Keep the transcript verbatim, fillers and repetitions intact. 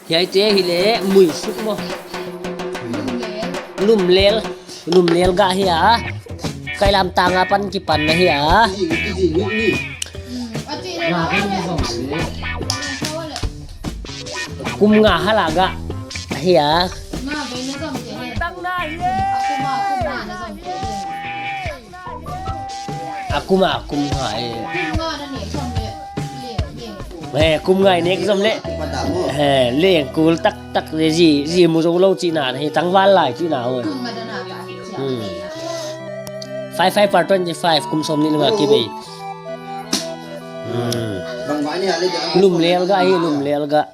Hiaite hileh muisuk maw. Lumlel. Lumlel gah hi a. Kailam tang apan kipan na hi a. Kum nga hala gah hi a. A kum a kum nga e. He, kum nga i nek zom leh. He, leng kul taktak leh zi, zi mu zou lou chihna hi, tangval lai chihna hoi. Hmm. Five five per twenty-five, kum sawmnih leh nga kibei. Hmm. Lumlel gah hi, lumlel gah.